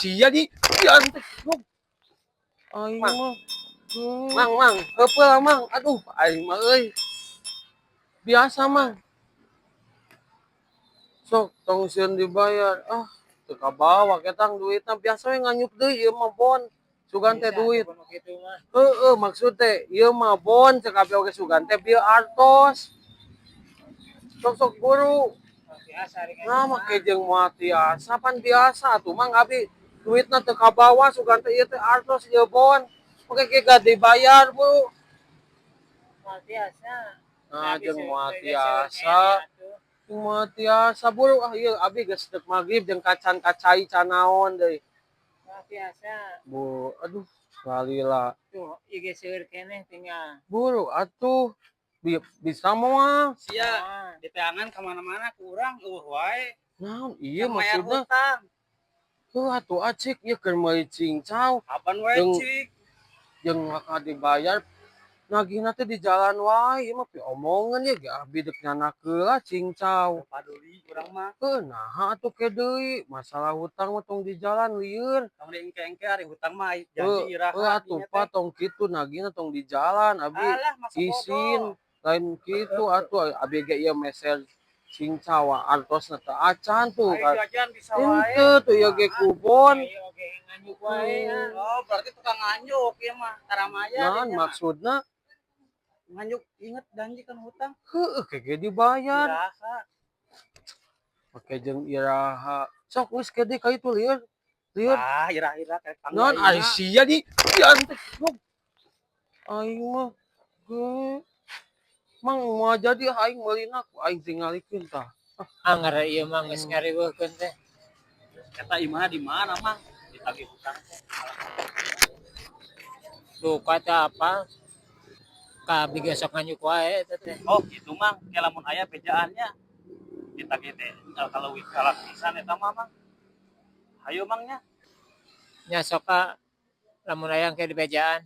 sia di diantek. Aing Mang. mah. Mang, mang, heupeul lah, Mang. Aduh, aing mah euy. Biasa, Mang. Sok tong sieun dibayar. Ah, teu kabawa ketang duitna, biasa we nganyuk deui, ieu mah bon. Sugan teh Bisa, duit. atuh kitu mah. Heeh, maksud teh ieu mah bon, cek abi oge sugan teh bieu artos. Sok sok buru. Oh, biasa ari Nah, nganyuk mah. Make jeung moal tiasa, pan biasa atuh, Mang, abi duitna teu kabawa, sugan teh ieu teh artos, ieu bon. Oke ge gak dibayar, Bu. Moal tiasa. Nah, Abi jeung seueur moal teh, tiasa. seueur keneh atuh. Jeung moal tiasa buru ah, ieu abi geus deuk magrib jeung kacan kacai can naon deui. Moal tiasa. Bu, aduh, lalila. Tuh, ieu ge seueur keneh tinggal. Buru atuh. Bisa moal? Sia Moal. diteangan kemana-mana kurang euweuh wae. Naon ieu Yang mayar maksudna? hutang. Heuh atuh acik ieu keur meuli cincau. Kapan wae cik? Jeung maka dibayar nagihna teh di jalan wae, ieu mah piomongeun ieu ge abi deuk nyandak heula cincau. Paduli urang mah. Heuh, naha atuh ke deui masalah hutang mah tong di jalan lieur. Tong diengke-engke ari hutang mah Heuh, janji iraha heuh atuh dinya pa teh. Tong kitu nagihna tong di jalan abi Alah, masa isin bodoh. Lain kitu atuh, abi ge ieu meser cincau artosna teu acan tuh. Ayo jajan bisa wae. Henteu tuh, ieu ge kubon. Ieu oge nganyuk wae ya. Oh, berarti tukang nganyuk ieu mah, tara mayar Naon ieu mah. Maksudna? Nganyuk inget janji kan hutang. Heueuh, ke ge dibayar. Iraha. Make jeung iraha. Sok geus ke deui ka itu, lieur. Lieur. Ah, ira-ira kayak Naon ari sia di diantek. Aing mah ge. Mang, moal jadi aing meulina, ku aing tingalikeun tah. Anger ieu mah geus ngariweuhkeun teh. Eta imah di mana, Mang? Ditagih hutang teh. Duka teh apa? Ka abdi ge sok nganyuk wae eta teh. Oh, gitu, Mang. Ke lamun aya bejaannya ditagih teh kalau kalah pisan eta mah, Mang. Hayo, Mang, nya. Nya sok ka lamun aya ke di bejaan.